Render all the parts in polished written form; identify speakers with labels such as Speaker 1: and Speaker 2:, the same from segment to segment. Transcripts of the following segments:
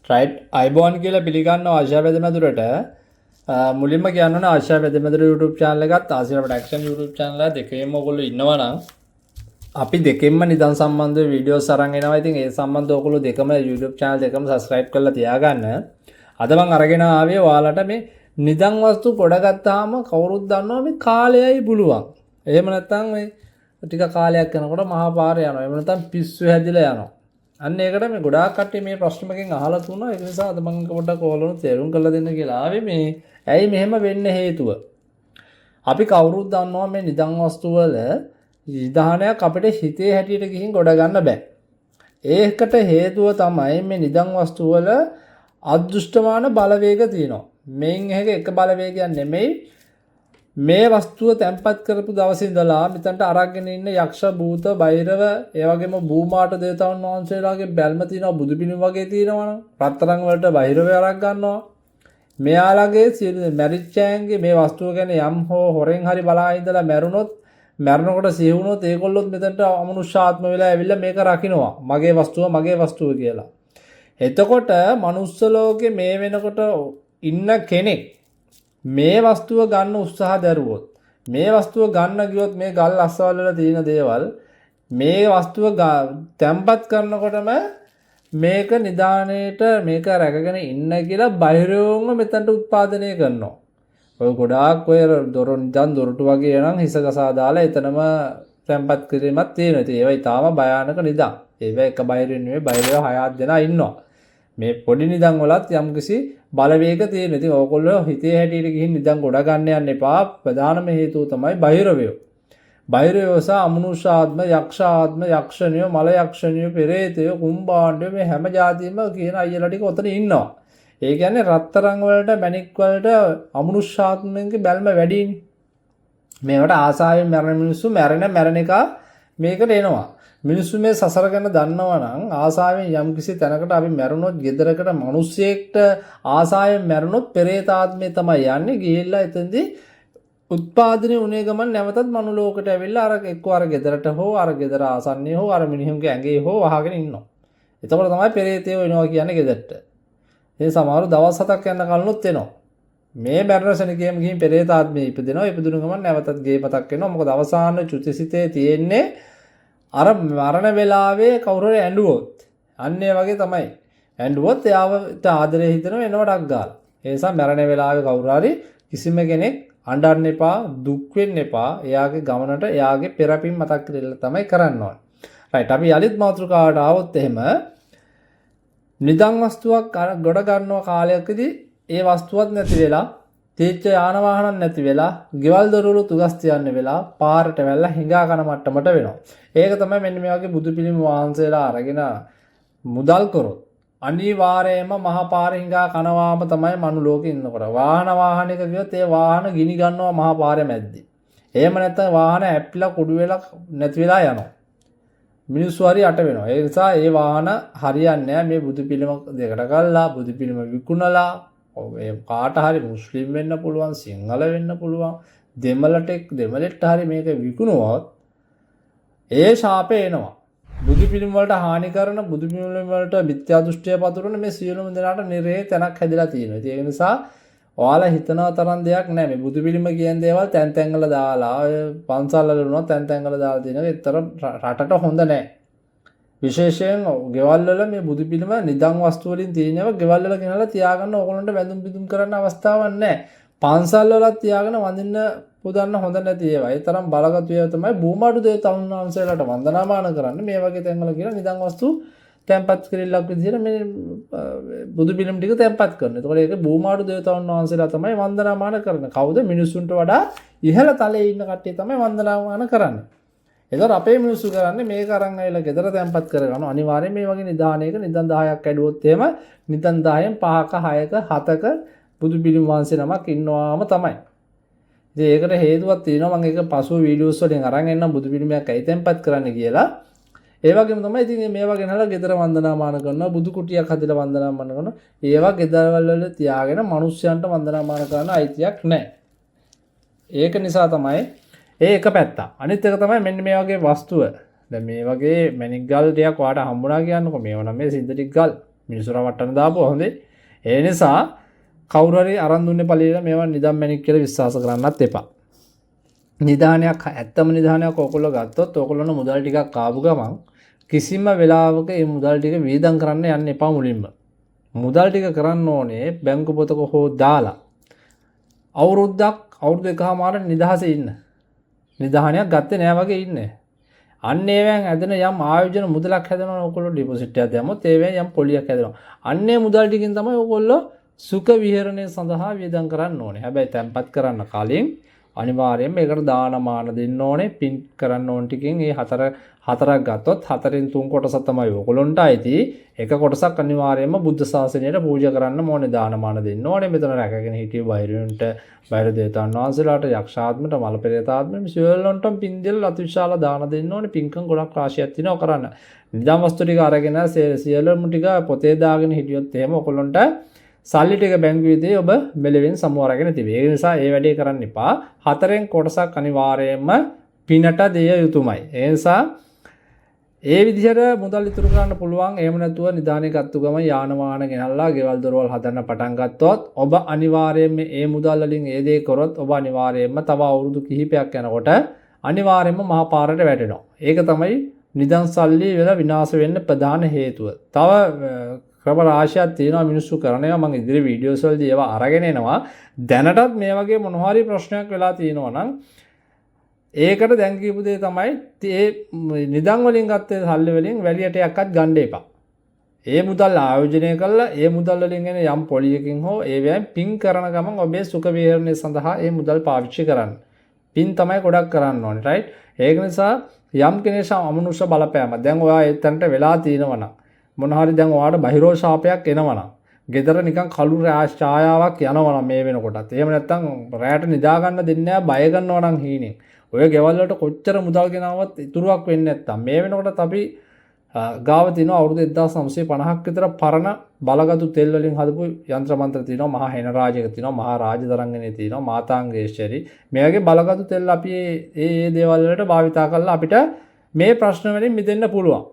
Speaker 1: Right, ආයුබෝවන් කියලා පිළිගන්නවා ආශා වැදමැදුරට. මුලින්ම කියන්න ඕනේ ආශා වැදමැදුර YouTube channel එකත් ආශා ප්‍රොඩක්ෂන් YouTube channel එක දෙකේම ඔයගොල්ලෝ ඉන්නවා නම් අපි දෙකෙන්ම නිදන් සම්බන්ධ වීඩියෝස් අරන් එනවා. ඉතින් ඒ සම්බන්ධව ඔයගොල්ලෝ දෙකම YouTube channel දෙකම subscribe කරලා තියාගන්න. අද මං අරගෙන ආවේ ඔයාලට මේ නිදන් වස්තු ගොඩ ගත්තාම කවුරුත් දන්නවා මේ කාලයයි පුළුවන්. එහෙම නැත්නම් මේ ටික කාලයක් යනකොට මහා පාර යනවා. එහෙම නැත්නම් පිස්සු හැදිලා යනවා. අන්න ඒකට මේ ගොඩාක් කට්ටිය මේ ප්‍රශ්නමකින් අහලා තුනා. ඒක නිසා අද මං පොඩ්ඩක් ඔයාලට තේරුම් කරලා දෙන්න කියලා ආවේ මේ ඇයි මෙහෙම වෙන්න හේතුව. අපි කවුරුත් දන්නවා මේ නිදන් වස්තු වල නිධානයක් අපිට හිතේ හැටියට ගිහින් ගොඩ ගන්න බෑ. ඒකට හේතුව තමයි මේ නිදන් වස්තු වල අදෘෂ්ටමාන බලවේග තියෙනවා. මේන් එක එක බලවේගයක් නෙමෙයි. මේ වස්තුව තැන්පත් කරපු දවසේ ඉඳලා මෙතනට අරගෙන ඉන්න යක්ෂ, භූත, බෛරව, ඒ වගේම භූමාට දේවතාවුන් වහන්සේලාගේ බැල්ම තියෙනවා. බුදු පිළිම වගේ තියෙනවා නම් රත්තරන් වලට බෛරවය අරක් ගන්නවා. මෙයාලගේ සියලු මැරිච්චෑන්ගේ මේ වස්තුව ගැන යම් හෝ හොරෙන් හරි බලා ඉඳලා මැරුණොත්, මැරෙනකොට සිහි වුණොත්, ඒගොල්ලොත් මෙතනට අමනුෂ්‍යාත්ම වෙලා ඇවිල්ලා මේක රකින්නවා. මගේ වස්තුව, මගේ වස්තුව කියලා. එතකොට මනුස්ස ලෝකේ මේ වෙනකොට ඉන්න කෙනෙක් මේ වස්තුව ගන්න උත්සාහ දැරුවොත්, මේ වස්තුව ගන්න ගියොත්, මේ ගල් අස්සවල් වල තියෙන දේවල් මේ වස්තුව තැම්පත් කරනකොටම මේක නිදානයේට මේක රැකගෙන ඉන්න කියලා බහිරවුන්ව මෙතනට උත්පාදනය කරනවා. ඔය ගොඩාක් ඔය දොර නිදන් දොරටු වගේ නම් හිස ගසා දාලා එතනම තැම්පත් කිරීමක් තියෙනවා. ඉතින් ඒවා ඉතාම භයානක නිදන්. ඒවා එක බහිරෙන් නෙවෙයි, බහිරව හයක් දෙනා ඉන්නවා. මේ පොඩි නිදන් වලත් යම්කිසි බලවේග තියෙනවා. ඉතින් ඕගොල්ලෝ හිතේ හැටියට ගිහින් නිදන් ගොඩ ගන්න යන්න එපා. ප්‍රධානම හේතුව තමයි බහිරවයෝ. බහිරවයෝ සහ අමනුෂ්‍යාත්ම, යක්ෂාත්ම, යක්ෂණියෝ, මල යක්ෂණියෝ, පෙරේතයෝ, කුම්භාණ්ඩයෝ මේ හැම ජාතියෙම කියන අයියලා ටික ඔතන ඉන්නවා. ඒ කියන්නේ රත්තරන් වලට, මැණික් වලට අමනුෂ්‍යාත්මයන්ගේ බැල්ම වැඩිනේ. මේවට ආසාවෙන් මැරෙන මිනිස්සු මැරෙන මැරෙන එක මේකට එනවා. මිනිස්සු මේ සසර ගැන දන්නවා නම් ආසාවෙන් යම්කිසි තැනකට අපි මැරුණොත්, ගෙදරකට මිනිස්සෙක්ට ආසාවෙන් මැරුණොත් පෙරේතාත්මය තමයි යන්නේ. ගිහිල්ලා එතෙන්දී උත්පාදනය වුණේ ගමන් නැවතත් මනුලෝකයට ඇවිල්ලා අර එක්ක අර ගෙදරට හෝ අර ගෙදර ආසන්නයේ හෝ අර මිනිහුන්ගේ ඇඟේ හෝ වහගෙන ඉන්නවා. එතකොට තමයි පෙරේතයෝ එනවා කියන්නේ ගෙදරට. ඒ සමහරු දවස් 7ක් යන කලිනුත් එනවා. මේ මරණ ශනිකයම ගිහින් පෙරේතාත්මය ඉපදෙනවා. ඉපදුණු ගමන් නැවතත් ගේ මතක් වෙනවා. මොකද අවසාන චුතිසිතේ තියෙන්නේ අර මරණ වෙලාවේ කවුරු හරි ඇඬුවොත්. අන්න ඒ වගේ තමයි. ඇඬුවොත් එයාට ආදරේ හිතෙනවා, එනවා ඩක් ගාලා. ඒ නිසා මරණ වෙලාවේ කවුරු හරි කිසිම කෙනෙක් අඬන්න එපා, දුක් වෙන්න එපා. එයාගේ ගමනට එයාගේ පෙරපින් මතක් කරලා තමයි කරන්න ඕනේ. රයිට්, අපි යලිත් මාතෘකාවට ආවොත් එහෙම නිදන් වස්තුවක් ගොඩ ගන්නවා කාලයකදී ඒ වස්තුවක් නැති වෙලා, තීච්ච යාන වාහනක් නැති වෙලා, ගෙවල් දොරවල් තුගස් තියන්න වෙලා, පාරට වැල්ලා හිඟා කන මට්ටමට වෙනවා. ඒක තමයි මෙන්න මේ වගේ බුදු පිළිම වහන්සේලා අරගෙන මුදල් කරොත් අනිවාර්යයෙන්ම මහ පාර හිඟා කනවාම තමයි මනු ලෝකෙ ඉන්නකොට. වාහන වාහනයක ගියොත් ඒ වාහන ගිනි ගන්නවා මහ පාරේ මැද්දේ. එහෙම නැත්නම් වාහන ඇප්පිලා කුඩු වෙලා නැති වෙලා යනවා. මිනිස්සු හරි යට වෙනවා. ඒ නිසා ඒ වාහන හරියන්නේ නැහැ මේ බුදු පිළිම දෙකට කළා, බුදු පිළිම විකුණලා ඔය කාට හරි, මුස්ලිම් වෙන්න පුළුවන්, සිංහල වෙන්න පුළුවන්, දෙමළට දෙමළෙට්ට හරි මේක විකුණුවොත් ඒ ශාපේ එනවා. බුදු පිළිම වලට හානි කරන, බුදු පිළිම වලට මිත්‍යා දෘෂ්ටිය පතුරන මේ සියලුම දෙනාට නිරේ තැනක් හැදිලා තියෙනවා. ඉතින් ඒක නිසා ඔයාලා හිතනවා තරම් දෙයක් නෑ මේ බුදු පිළිම කියන දේවල් තැන් තැන් වල දාලා, ඔය පන්සල් වල වුණත් තැන් තැන් වල දාලා තියෙනවා. ඒතර රටට හොඳ නෑ. විශේෂයෙන් ගෙවල් වල මේ බුදු පිළිම නිදන් වස්තු වලින් තියෙනවා ගෙවල් වල ගෙනලා තියාගන්න ඕගොල්ලන්ට වැඳුම් පිදුම් කරන්න අවස්ථාවක් නෑ. පන්සල් වලත් තියාගෙන වඳින්න පුදන්න හොඳ නැති ඒවා. ඒ තරම් බලගතු ඒවා තමයි භූමාඩු දේවතාවුන් වහන්සේලාට වන්දනාමාන කරන්න මේ වගේ තැන්වල කියලා නිදන් වස්තු තැන්පත් කිරිල්ලක් විදිහට මේ බුදු පිළිම ටික තැන්පත් කරනවා. එතකොට ඒක භූමාඩු දේවතාවුන් වහන්සේලා තමයි වන්දනාමාන කරන්නේ. කවුද? මිනිසුන්ට වඩා ඉහළ තලයේ ඉන්න කට්ටිය තමයි වන්දනාමාන කරන්නේ. එතකොට අපේ මිනිස්සු කරන්නේ මේක අරන් ඇවිල්ලා ගෙදර තැන්පත් කරගන්නවා. අනිවාර්යයෙන් මේ වගේ නිදානයක නිදන් 10ක් ඇඩුවොත් එහෙම නිදන් 10න් 5ක 6ක 7ක බුදු පිළිම වහන්සේ නමක් ඉන්නවාම තමයි. ඉතින් ඒකට හේතුවක් තියෙනවා. මම ඒක පසුව වීඩියෝස් වලින් අරන් එන්නම් බුදු පිළිමයක් ඇයි තැන්පත් කරන්න කියලා. ඒ වගේම තමයි ඉතින් මේවා ගෙනහලා ගෙදර වන්දනාමාන කරනවා, බුදු කුටියක් හදලා වන්දනාමාන කරනවා. ඒවා ගෙදරවල් වල තියාගෙන මිනිස්යන්ට වන්දනාමාන කරන්න අයිතියක් නැහැ. ඒක නිසා තමයි ඒ එක පැත්තක්. අනිත් එක තමයි මෙන්න මේ වගේ වස්තුව. දැන් මේ වගේ මැණික් ගල් ටිකක් ඔයාලට හම්බුණා කියන්නකෝ. මේවා නම් මේ සින්තටික් ගල්. මිනිස්සු රවට්ටන්න දාපුවා හොඳේ. ඒ නිසා කවුරු හරි අරන් දුන්නේ පළියට මේවා නිදන් මැණික් කියලා විශ්වාස කරන්නත් එපා. නිධානයක් ඇත්තම නිධානයක් ඔයගොල්ලෝ ගත්තොත් ඔයගොල්ලොන්ට මුදල් ටිකක් ආපු ගමන් කිසිම වෙලාවක මේ මුදල් ටික වියදම් කරන්න යන්න එපා මුලින්ම. මුදල් ටික කරන්න ඕනේ බැංකු පොතක හෝ දාලා අවුරුද්දක් අවුරුදු එකහමාර නිදහසේ ඉන්න. නිධානයක් ගත්තේ නෑ වගේ ඉන්න. අන්න ඒවෙන් හැදෙන යම් ආයෝජන මුදලක් හැදෙනවා. ඔයගොල්ලෝ ඩිපොසිට් එකක් දැම්මොත් ඒවෙන් යම් පොලියක් හැදෙනවා. අන්න ඒ මුදල් ටිකෙන් තමයි ඔයගොල්ලෝ සුඛ විහරණය සඳහා වියදම් කරන්න ඕනේ. හැබැයි තැන්පත් කරන්න කලින් අනිවාර්යයෙන්ම ඒකට දාන මාන දෙන්න ඕනේ. පින් කරන්න ඕන ටිකෙන් ඒ හතරක් ගත්තොත් හතරෙන් තුන් කොටස තමයි ඔයගොල්ලන්ට අයිති. එක කොටසක් අනිවාර්යයෙන්ම බුද්ධ ශාසනයට පූජා කරන්න ඕනේ. දාන මාන දෙන්න ඕනේ. මෙතන රැකගෙන හිටිය බහිරුන්ට, බහිර දේවතාවුන් වහන්සේලාට, යක්ෂාත්මට, මල පෙරේතාත්මට මේ සියල්ලන්ටම පින් දීලා අතිවිශාල දාන දෙන්න ඕනේ. පින්කම් ගොඩක් රාශියක් තියෙනවා කරන්න. නිදන් වස්තු ටික අරගෙන සියලුම ටික පොතේ දාගෙන හිටියොත් එහෙම ඔයගොල්ලන්ට සල්ලි ටික බැංකුවේදී ඔබ මෙලෙවින් සමු අරගෙන තිබේ. ඒ නිසා ඒ වැඩේ කරන්න එපා. හතරෙන් කොටසක් අනිවාර්යයෙන්ම පිනට දිය යුතුමයි. ඒ නිසා ඒ විදිහට මුදල් ඉතුරු කරන්න පුළුවන්. එහෙම නැතුව නිදානේ ගත්තු ගමන් යාන වාහන ගෙනල්ලා ගෙවල් දොරවල් හදන්න පටන් ගත්තොත් ඔබ අනිවාර්යයෙන්ම ඒ මුදල් වලින් ඒ දේ කරොත් ඔබ අනිවාර්යයෙන්ම තව අවුරුදු කිහිපයක් යනකොට අනිවාර්යයෙන්ම මහා පාරට වැටෙනවා. ඒක තමයි නිදන් සල්ලි වෙලා විනාශ වෙන්න ප්‍රධාන හේතුව. තව ක්‍රම රාශියක් තියෙනවා මිනිස්සු කරන ඒවා. මං ඉදිරි වීඩියෝස් වලදී ඒවා අරගෙන එනවා. දැනටත් මේ වගේ මොන හරි ප්‍රශ්නයක් වෙලා තියෙනවා නම් ඒකට දැන් කියපු දේ තමයි ඒ නිදන් වලින් ගත්ත සල්ලි වලින් වැලි ඇටයක්වත් ගන්න එපා. ඒ මුදල් ආයෝජනය කරලා ඒ මුදල් වලින් එන යම් පොලියකින් හෝ ඒවෙන් පින් කරන ගමන් ඔබේ සුඛ විහරණය සඳහා ඒ මුදල් පාවිච්චි කරන්න. පින් තමයි ගොඩක් කරන්න ඕනේ, රයිට්? ඒක නිසා යම් කෙනෙක් අමනුෂ්‍ය බලපෑම දැන් ඔයා ඒ තැනට වෙලා තියෙනවා නම් මොන හරි දැන් ඔයාට බහිරෝ ශාපයක් එනවා නම් ගෙදර නිකන් කළු ඡායාවක් යනවා නම් මේ වෙනකොටත් එහෙම නැත්නම් රැයට නිදා ගන්න දෙන්නේ නැහැ බය කරනවා නම් හීනෙන් ඔය ගෙවල් වලට කොච්චර මුදල් ගෙනාවත් ඉතුරුවක් වෙන්නේ නැත්තම් මේ වෙනකොටත් අපි ගාව තියෙනවා අවුරුදු 1950ක් විතර පරණ බලගතු තෙල් වලින් හදපු යන්ත්‍ර මන්ත්‍ර තියෙනවා. මහා හෙන රාජයක තියෙනවා, මහා රාජ තරංගිනේ තියෙනවා, මාතාංගේශ්වරි. මේ වගේ බලගතු තෙල් අපි ඒ ඒ දේවල් වලට භාවිතා කරලා අපිට මේ ප්‍රශ්න වලින් මිදෙන්න පුළුවන්.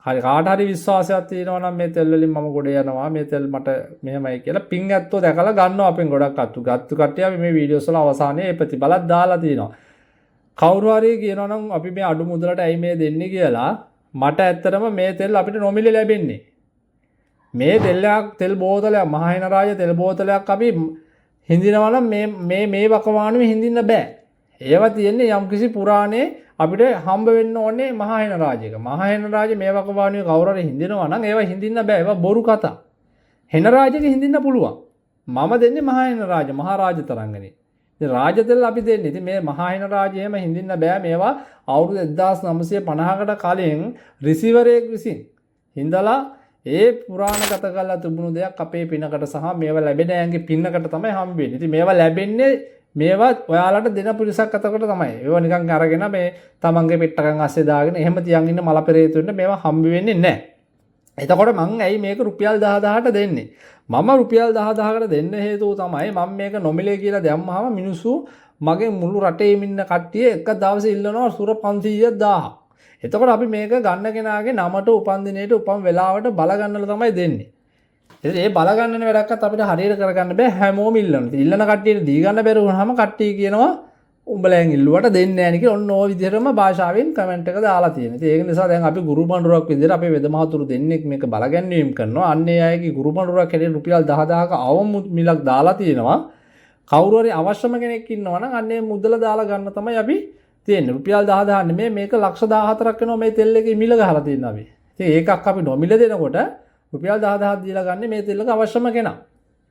Speaker 1: හරි, කාට හරි විශ්වාසයක් තියෙනවා නම් මේ තෙල් වලින් මම ගොඩ යනවා, මේ තෙල් මට මෙහෙමයි කියලා පින් ඇත්තෝ දැකලා ගන්නවා අපෙන් ගොඩක් අත්තු. ගත්තු කට්ටිය අපි මේ වීඩියෝස් වල අවසානයේ ඒ ප්‍රතිඵලත් දාලා තියෙනවා. කවුරු හරි කියනවා නම් අපි මේ අඩු මුදලට ඇයි මේ දෙන්නේ කියලා, මට ඇත්තටම මේ තෙල් අපිට නොමිලේ ලැබෙන්නේ. මේ තෙල්යක්, තෙල් බෝතලයක්, මහේන රාජ තෙල් බෝතලයක් අපි හිඳිනවා නම් මේ මේ මේ වකවානුවේ හිඳින්න බෑ. ඒවා තියෙන්නේ යම්කිසි පුරාණේ අපිට හම්බ වෙන්න ඕනේ මහේන රාජයක. මහේන රාජ මේ වකවානුවේ කවුරු හරි හිඳිනවා නම් ඒවා හිඳින්න බෑ. ඒවා බොරු කතා. හෙන රාජයක හිඳින්න පුළුවන්. මම දෙන්නේ මහේන රාජ, මහරාජ තරංගනේ. ඉතින් රාජ තෙල් අපි දෙන්නේ. ඉතින් මේ මහේන රාජ එහෙම හිඳින්න බෑ. මේවා අවුරුදු 1950කට කලින් රිසීවරයෙක් විසින් හිඳලා ඒ පුරාණගත කරලා තිබුණු දෙයක් අපේ පිනකට සහ මේවා ලැබෙන අයගේ පිනකට තමයි හම්බ වෙන්නේ. ඉතින් මේවා ලැබෙන්නේ මේවා ඔයාලට දෙන පිරිසක් අතකට තමයි. ඒවා නිකන් අරගෙන මේ තමන්ගේ පෙට්ටකන් අස්සේ දාගෙන එහෙම තියන් ඉන්න මල පෙරේතුන්ට මේවා හම්බ වෙන්නේ නැහැ. එතකොට මං ඇයි මේක රුපියල් 10000ට දෙන්නේ? මම රුපියල් 10000කට දෙන්න හේතුව තමයි මම මේක නොමිලේ කියලා දැම්මහම මිනිස්සු මගේ මුළු රටේම ඉන්න කට්ටිය එක දවසේ ඉල්ලනවා සුර 500 1000. එතකොට අපි මේක ගන්න කෙනාගේ නමට, උපන් දිනේට, උපන් වෙලාවට බල ගන්නලා තමයි දෙන්නේ. ඉතින් ඒ බල ගන්නන වැඩක්වත් අපිට හරියට කරගන්න බෑ, හැමෝම ඉල්ලනවා. ඉතින් ඉල්ලන කට්ටියට දී ගන්න බැරි වුණාම කට්ටිය කියනවා උඹලෙන් ඉල්ලුවට දෙන්නේ නෑ නේ කියලා. ඔන්න ඔය විදිහටම භාෂාවෙන් කමෙන්ට් එක දාලා තියෙනවා. ඉතින් ඒක නිසා දැන් අපි ගුරු පඬුරක් විදිහට අපේ වෙද මහතුරු දෙන්නෙක් මේක බල ගැන්වීම කරනවා. අන්න ඒ අයගේ ගුරු පඬුරක් හැටියට රුපියල් 10000ක අවම මිලක් දාලා තියෙනවා. කවුරු හරි අවශ්‍යම කෙනෙක් ඉන්නවා නම් අන්න ඒ මුදල දාලා ගන්න තමයි අපි තියෙන්නේ. රුපියල් 10000 නෙමෙයි, මේක ලක්ෂ 14ක් වෙනවා මේ තෙල් එකේ මිල ගහලා තියෙනවා අපි. ඉතින් ඒකක් අපි නොමිල දෙනකොට රුපියල් 10000ක් දීලා ගන්න මේ තෙල් එක අවශ්‍යම කෙනා.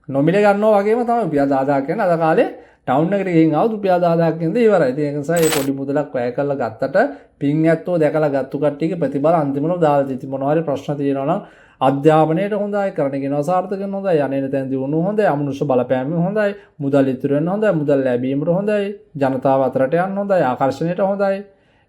Speaker 1: නොමිල ගන්නවා වගේම තමයි රුපියල් 10000ක් කියන්නේ. අද කාලේ ටවුන් එකට ගිහින් ආවොත් රුපියල් 10000ක් කියනද ඉවරයි. ඉතින් ඒක නිසා මේ පොඩි මුදලක් වැය කරලා ගත්තට පින් ඇත්තෝ දැකලා ගත්තු කට්ටියගේ ප්‍රතිඵල අන්තිමටම දාලා තියෙනවා. ඉතින් මොනවා හරි ප්‍රශ්න තියෙනවා නම් අධ්‍යාපනයට හොඳයි, කරන කෙනා සාර්ථක වෙන්න හොඳයි, යන්නේන තැන් දියුණුව හොඳයි, අමනුෂ්‍ය බලපෑම හොඳයි, මුදල් ඉතුරු වෙන්න හොඳයි, මුදල් ලැබීමට හොඳයි, ජනතාව අතරට යන්න හොඳයි, ආකර්ෂණයට හොඳයි.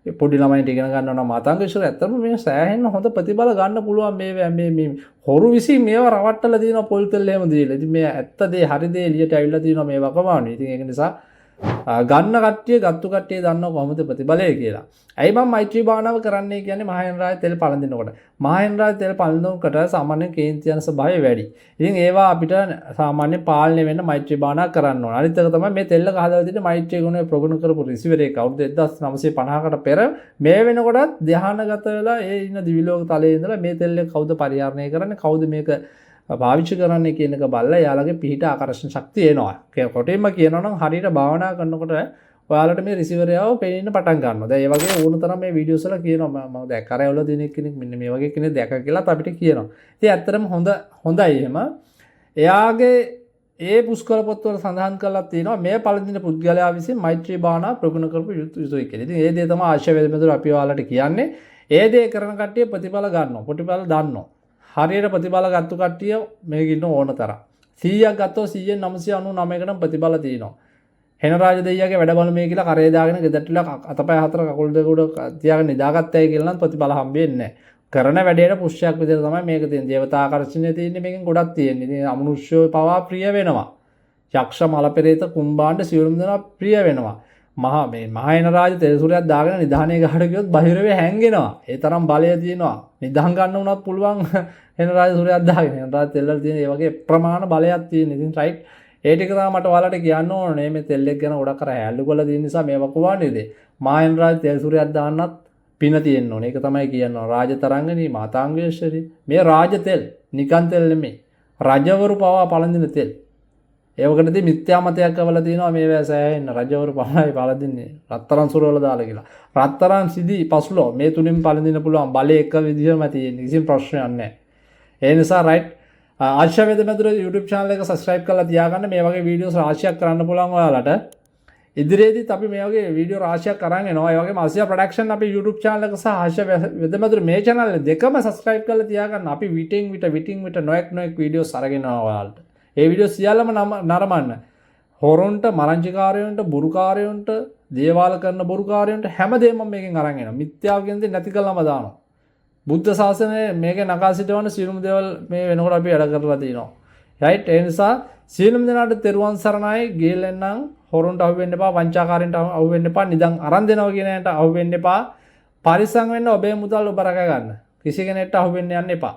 Speaker 1: පොඩි ළමයින්ට ඉගෙන ගන්නවා නම් මාතංගේශ්වර ඇත්තටම මේ සෑහෙන හොඳ ප්‍රතිඵල ගන්න පුළුවන්. මේ මේ මේ හොරු විසින් මේවා රවට්ටලා තියෙනවා පොල් තෙල් එහෙම දීලා. ඉතින් මේ ඇත්ත දේ හරි දේ එළියට ඇවිල්ලා තියෙනවා මේ වකවානුවේ. ඉතින් ඒක නිසා ගන්න කට්ටිය ගත්තු කට්ටිය දන්නව කොහොමද ප්‍රතිඵලය කියලා. ඇයි මම මෛත්‍රී භාවනාව කරන්නේ කියන්නේ මහේන රාජ තෙල් පළඳිනකොට. මහේන රාජ තෙල් පළඳිනකොට සාමාන්‍ය කේන්ති යන ස්වභාවය වැඩි. ඉතින් ඒවා අපිට සාමාන්‍ය පාලනය වෙන්න මෛත්‍රී භාවනා කරන්න ඕන. අනිත් එක තමයි මේ තෙල් එක හදලා තියෙන්නේ මෛත්‍රී ගුණය ප්‍රගුණ කරපු ඍෂිවරයෙක් අවුරුදු 1950කට පෙර මේ වෙනකොටත් ධ්‍යානගත වෙලා ඒ ඉන්න දිව්‍ය ලෝක තලයේ ඉඳලා මේ තෙල් එක කවුද පරිහරණය කරන්නේ, කවුද මේක පාවිච්චි කරන්නේ කියන එක බලලා එයාලගේ පිහිට ආකර්ෂණ ශක්තිය එනවා. කොටින්ම කියනවා නම් හරියට භාවනා කරනකොට ඔයාලට මේ රිසීවරයව පේන්න පටන් ගන්නවා. දැන් ඒ වගේ ඕන තරම් මේ වීඩියෝස් වල කියනවා මම දැක්ක අර ඇවුල දින කෙනෙක් මෙන්න මේ වගේ කෙනෙක් දැක කියලාත් අපිට කියනවා. ඉතින් ඇත්තටම හොඳයි එහෙම. එයාගේ ඒ පුස්කොළ පොත්වල සඳහන් කරලා තියෙනවා මේ පළඳින පුද්ගලයා විසින් මෛත්‍රී භාවනා ප්‍රගුණ කරපු යුතුයි කියලා. ඉතින් ඒ දේ තමයි ආශය වේදමතුරු අපි ඔයාලට කියන්නේ. ඒ දේ කරන කට්ටිය ප්‍රතිඵල ගන්නවා. ප්‍රතිඵල දන්නවා. හරියට ප්‍රතිඵල ගත්තු කට්ටිය මේක ඉන්න ඕන තරම්. 100ක් ගත්තොත් 100න් 999 නම් ප්‍රතිඵල තියෙනවා. හෙන රාජ දෙයියාගේ වැඩ බලමු මේ කියලා කරේ දාගෙන ගෙදරට අතපය හතර කකුල් දෙක උඩ තියාගෙන නිදාගත්තයි කියලා නම් ප්‍රතිඵල හම්බෙන්නේ නැහැ. කරන වැඩේට පුෂ්‍යයක් විදිහට තමයි මේක තියෙන්නේ. දේවතා ආකර්ෂණය තියෙන්නේ මේකෙන් ගොඩක් තියෙන්නේ. ඉතින් අමනුෂ්‍යෝ පවා ප්‍රිය වෙනවා. යක්ෂ මල පෙරේත කුම්භාණ්ඩ සියලුම දෙනා ප්‍රිය වෙනවා. මහේන රාජ තෙල් සූරයක් දාගෙන නිධානයේ ගහට ගියොත් බහිරවේ හැංගෙනවා. ඒ තරම් බලය තියෙනවා. නිධාන ගන්න වුණත් පුළුවන් හෙන රාජ සූරයක් දාගෙන. හෙන රාජ තෙල් වල තියෙන ඒ වගේ ප්‍රමාණ බලයක් තියෙන. ඉතින් රයිට් ඒ ටික තමයි මට ඔයාලට කියන්න ඕනේ. මේ තෙල් එක ගැන ගොඩක් අර හැල්ලු කරලා තියෙන නිසා මේවා කොහොමද? මහේන රාජ තෙල් සූරයක් දාන්නත් පින තියෙන්න ඕනේ. ඒක තමයි කියන්න ඕන. රාජ තරංගනී මාතාංගේශ්වරි මේ රාජ තෙල් නිකන් තෙල් නෙමෙයි. රජවරු පවා පළඳින තෙල්. ඒවකටදී මිත්‍යා මතයක් අවලා තියෙනවා මේවා සෑහෙන්න රජවරු පමණයි පළඳින්නේ රත්තරන් සුරවල දාලා කියලා. රත්තරන් සිදි පස්ලෝ මේ තුنين පළඳින්න පුළුවන් බලය එක විදිහම තියෙන කිසිම ප්‍රශ්නයක් නැහැ. ඒ නිසා රයිට් ආශා වේදමතුරු YouTube channel එක subscribe කරලා තියාගන්න. මේ වගේ වීඩියෝස් රාශියක් කරන්න පුළුවන් ඔයාලට. ඉදිරියේදීත් අපි මේ වගේ වීඩියෝ රාශියක් අරන් එනවා. ඒ වගේම ආසියා ප්‍රොඩක්ෂන් අපේ YouTube channel එක සහ ආශා වේදමතුරු මේ channel දෙකම subscribe කරලා තියාගන්න. අපි විටින් විට විටින් විට නොඑක් නොඑක් වීඩියෝස් අරගෙන එනවා ඔයාලට. ඒ වීඩියෝ සියල්ලම නරඹන්න. හොරුන්ට, මරංචිකාරයන්ට, බොරුකාරයන්ට, දේවාල කරන බොරුකාරයන්ට හැමදේම මම මේකෙන් අරන් එනවා. මිත්‍යාව කියන දේ නැති කරලම දානවා. බුද්ධ ශාසනය මේකේ නගා සිටවන සියලුම දේවල් මේ වෙනකොට අපි වැඩ කරලා තිනවා. රයිට් ඒ නිසා සියලුම දෙනාට තෙරුවන් සරණයි. ගිහින් එන්නම්. හොරුන්ට අහු වෙන්න එපා, වංචාකාරයන්ට අහු වෙන්න එපා, නිදන් අරන් දෙනවා කියන අයට අහු වෙන්න එපා. පරිස්සම් වෙන්න, ඔබේ මුදල් ඔබ රැක ගන්න. කිසි කෙනෙක්ට අහු වෙන්න යන්න එපා.